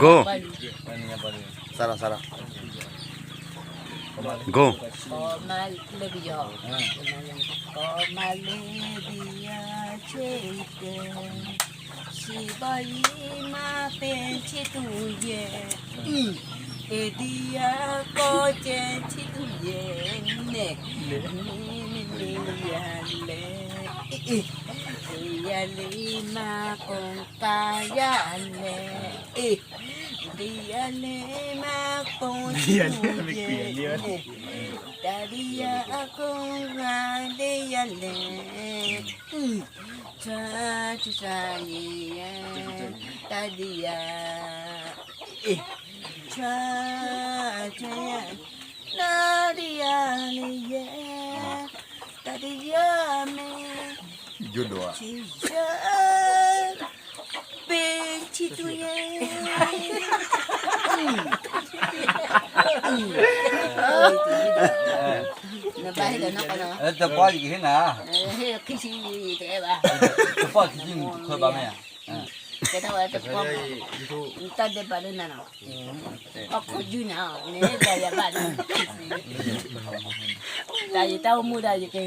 Go. စးထီၣ် စးထီၣ် Go. ကီမၤလ့ ကီမၤလ့ ကီမၤလ့ဒံယၤဆ့ကဲ စံးဘီယံမၤပ့ၤဆံတူၢ်ယဲၢ် အ့ၣ်ဒံယၤကီကဲဆံတူၢ်ယဲၢ်န့ၣ် မ့ၢ်မ့ၢ်ယၤလဲၣ် အ့ၣ် ဒံယၤလ့မၤကိၢ်ကါယၤလဲၣ် အ့ၣ် ဒံယၤလ့မၤကိၢ်ဆံတူၢ်ယဲၢ်န့ၣ် တၢ်ဒံယၤအကိၢ်ဂၤဒံယၤလဲၣ် အ့ၣ် တၢ်တၢ်ယဲၢ် တၢ်ဒံယၤ အ့ၣ် တၢ်တၢ်ယဲၢ် နဒံယၤလံယဲၢ် တၢ်တၢ်ယဲၢ်မ့ၢ် ယိၣ်ဒိၣ်ဧါ တၢ်ယဲၢ် ပ့ၤဆံတူၢ်ယဲၢ် နဘၣ်ဟ့ၣ်လီၤနီၢ်ကီၢ်နီၤ တပီၢ်ယကဟ့ၣ်နၤ ဟ့ၣ်ခံဆံတအဲၣ်ဘၣ် တပီၢ်ခံဆံနခွဲဘၣ်မ့ၢ်ဧါ ကဲထီၣ်ဝဲတပီၢ်မ့ၢ် နတၢ်ဒဲးဘးလၢနၤနီၤ ဟီၣ်ခိၣ်ယုၢ်နၤ နဟ့ၣ်လီၤယၤဘၣ်လၢ တၢ်ယတၢ်အိၣ်မူဒီးယက ယ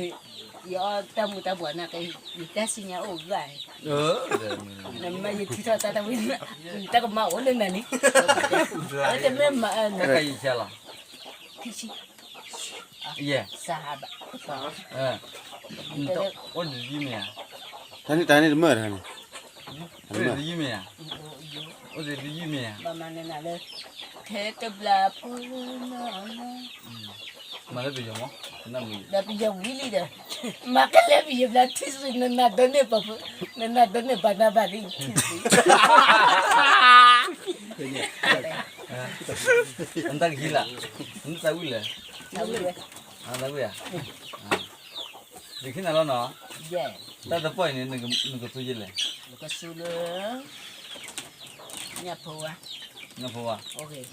အီၣ်တၢ်မူၤတၢ်ဘှီးနၤက့ ယတၢ်စံၣ်ညါအိၣ်ဂၤ နမ့ၢ်ယထံထီၣ်တၢ်တဝံၤ တၢ်ကမၤအိၣ်လၢနၤလံ တမ့ၢ်မၤ နကယံာ်လီၤ ခံဆံ ယဲ စဟဘ အိၣ်တယုၢ်မ့ၢ်ဧါ တၢ်န့ၣ်တၢ်န့ၣ်တမၢၢ်တၢ်န့ၣ် အိၣ်တယုၢ်မ့ၢ်ဧါ အိၣ်တယုၢ်မ့ၢ်ဧါ ဘၣ်မနုၤနၤလၢ ထဲတဘျီဖိနီၤ မၤလၢပယီၤမး ဒီးပယီၤဝံၤလံဒီး မၤကလဲပယီၤဘျါထံစွံ နနၤဒိးန့ၢ်ပှၤ နနၤဒိးန့ၢ်ပှၤနၤဘၣ်လံ နတၢ်ကဟံးလၢ နတၢ်ဝံၤလဲၣ် နတၢ်ဝံၤဧါ ဒုးခံနၤလီၤနီၤ တၢ်တပီၢ်အံၤန့ၣ် နကသူယဲလဲၣ် ကစူၤလၢ ညၣ်ဖိဝါ ညၣ်ဖိဝါ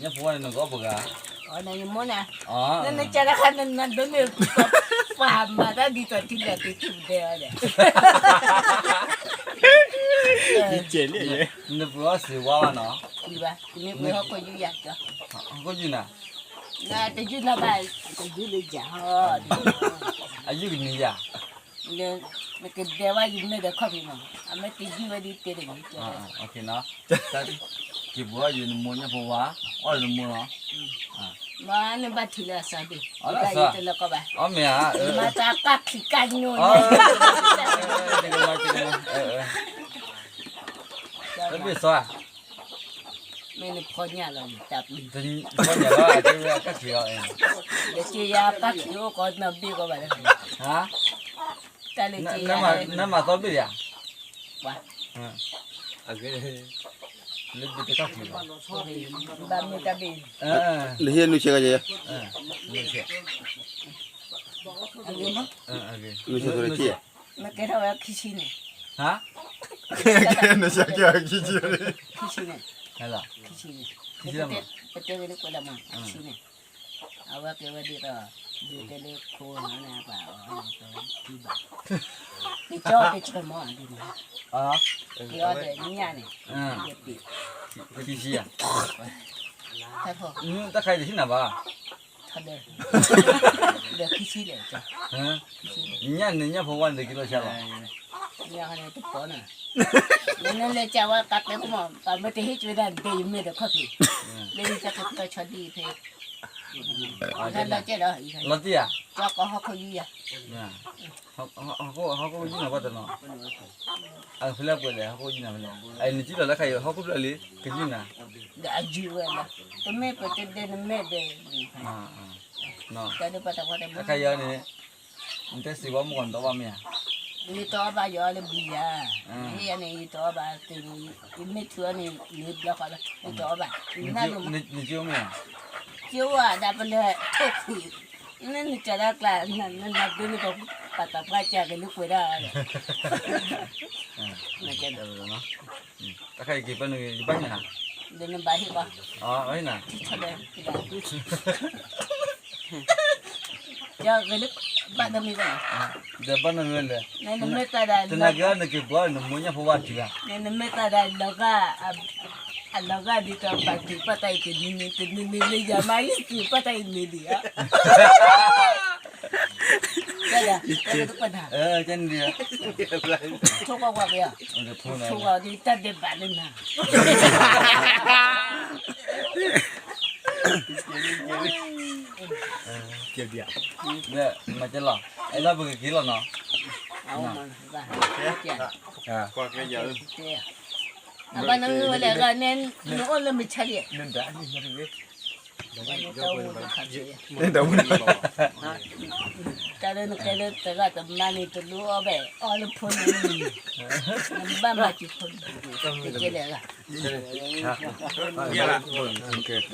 ညၣ်ဖိဝါန့ၣ် နကအီၣ်ပှၤဂၤ နမိၢ်နၤ နနကဲလၢခါ နနၤဒိးန့ၢ် ပှၤမၤတၢ်ဒ်သိးထံလၢာ်က့ၤထံပဒဲအီၤဒီး နပှ့ၤအီၣ်စ့ဝါဘၣ်နီၤ ပှ့ၤဘၣ် တမ့ၢ်ပှ့ၤဟီၣ်ခိၣ်ယူၢ်ယၤကၠီ ဟီၣ်ခိၣ်ယူၢ်နၤ နတယူၢ်နၤဘၣ် တယူၢ်လၢယၤဟီ အယူၢ်ကနံၤယၤ နကဒဲဝဲယမဲာ်ဒီးခီၣ်ဖံးမး အမ့ၢ်တယူၢ်ဝဲဒ်တဲတဂ့ၤ က့ၤပှ့ၤအီၣ်ယနမိၢ်ညၣ်ဖိဝါ အီၣ်လၢနမိၢ်နီၤ မ့ၢ်နဘၣ်ထံၣ်လၢအစၢ်ဘ့ၣ် အီၣ်လၢအစၢ် မၤတၢ်ကၢ်ခံးကၢ်ညိန့ၣ် တဘ့ၣ်စီ မ့ၢ်နဖီညၣ်လီၤ တၢ်ပျံၤ ဖီညၣ်လီၤ အကဲဝဲအကၢ်ခံးအီၤ ဒီးက့ယၤကၢ်ခံးအိၣ်ကီးနီၢ်ဘ့ၣ်ကီးဘၣ်လၢ ဟါ တၢ်လၢက့ယၤ နမၤသီဘ့ၣ်ယၤ ပှၤ လၢဘ့ၣ်တကၢ်ခံးလီၤ ဘၣ်မ့ၢ်တၢ်ဘ့ၣ် နဟ့ၣ်နုဆဲးကယဲ နုဆဲးကီးတက့ၢ် မ့ၢ်ကဲထီၣ်ဝဲခံဆံန့ၣ် ဟါ နဆဲးကီးခံဆံန့ၣ် ခံဆံန့ၣ် ဟဲလီၤ ခံဆံန့ၣ် ခံဆံလီၤမး ပတဲဝဲလၢကွဲးလီၤမး ခံဆံန့ၣ် အဝဲကဲဝဲဒ်သိး ယတဲလၢခိန့ၣ် ပှၤအီၣ်ကဘၣ် ကၠီကဲဆှၢမးဒ်န့ၣ် ကဲအီၣ်ဒီးညၣ်န့ၣ် ယပ့ၤ ခံဆံဧါ တၢ်ခါအံၤတဟံးနၤဘၣ် ထီၣ်ဒီး ဒီးခံဆံလဲၣ် ညၣ်န့ၣ် ညၣ်ဖိဝါန့ၣ် တကံလိာ်ဆါလီၤ ညၣ်န့ၣ်တပီၢ်န့ၣ် နလဲၤကးဝဲကးတဲကမီၤ ပှၤမ့ၢ်တဟ့ၣ်ကၠွဲဒၣ်ဒဲးယမဲာ်ဒီးခီၣ်ဖံး လၢယတၢ်ကတီၤဆီဒံးဖဲ လီၤတံၢ်ဧါ ကၠီကီးဟီၣ်ခိၣ်ယူၢ်ယၤ ဟီၣ်ခိၣ်ယူၢ်နၤဘၣ်တနီၤ အဖဲလဲၣ်ပှဲၤလဲၣ် ဟီၣ်ခိၣ်ယူၢ်နၤဖဲလဲၣ် အနကံၣ်လီၤလၢခါအံၤ ဟီၣ်ခိၣ်ဖျၢၣ်လံ ကယူၢ်နၤ ဒီးအယူၢ်ဝဲလီၤ တမ့ၢ်ပတဲဒဲးနမဲာ်ဒီး တၢ်ဒ်ပှၤတပှၢ်တမ့ၢ် အခါအံၤန့ၣ် နတဲစံးဝဲမုၢ်ဂီၤနတအီၣ်ဘၣ်မ့ၢ်ဧါ ယတအီၣ်ဘၣ်ယီၤလၢဘံယၤ ဟ့ၣ်ယၤန့ၣ် ယတအီၣ်ဘၣ်သ့ၣ်န့ၣ် ယမ့ၢ်ထုးအီၤန့ၣ် န့ၣ်ဘျီဃီလီၤ ယတအီၣ်ဘၣ် နကၠိမ့ၢ်ဧါ ကၠိဝဲဒၣ်ပလဲၤထိၣ်ခွံ နနကၢ်ဒၣ်ကျါ နနဒိးန့ၢ်ပှၤပာ်တၢ်ပှၢ်ကၢ်က့ၤလၢပှဲၤဒၣ်ဒီး တၢ်ခါအံၤက့ၤပၢနုာ် ယဘၣ်ဟ့ၣ်နၤ ဒီးနဘၣ်ဟ့ၣ်ဘၣ် ထံဆၢဒီး ယဂဲၤလၢဘၣ်နီတမံၤဘၣ် ဒီးဘၣ်နီတမံၤလဲၣ် နမ့ၢ်တၢ်ဒၣ် တနာ်က့ၤနက့ၤဘှီနမိၢ်ညၣ်ဖိဝါတုၤဧါ နမ့ၢ်တၢ်ဒၣ်လီၤဂာ် အလီၤဂာ်ဒ်သိးပာ်တ့ၢ်ပှၤတၢ်အံၤတနံၤနံၤတနံၤနံၤလၢယၤမၤအံၤစံးပှၤတၢ်အံၤန့ၣ်ဒံးဧါ, တပှၤတၢ်, ဆိကမိၣ်ကွၢ်က့ၤဧါ, ဆိကမိၣ်ဒ်တၢ်ဒဲးဘးလၢနၤ, မၤကဲလီၤ, အဲၣ်ဒိးပကက့ၤလီၤနီၤ, အဘၣ်နမ့ၢ်ဝဲလဲၣ် ဂၤနဲ နအိၣ်လၢမုၢ်ဆါလံ, နဒၣ်, တၢ်လၢနကဲလၢတဂၤတမါန့ၣ် တလိၣ်အီၣ်ဘၣ် အီၣ်လၢဖိန့ၣ်, နဘၣ်မၤစၢၤဖိန့ၣ်, ကဲလဲၣ်ဂၤ, ကဲလၢ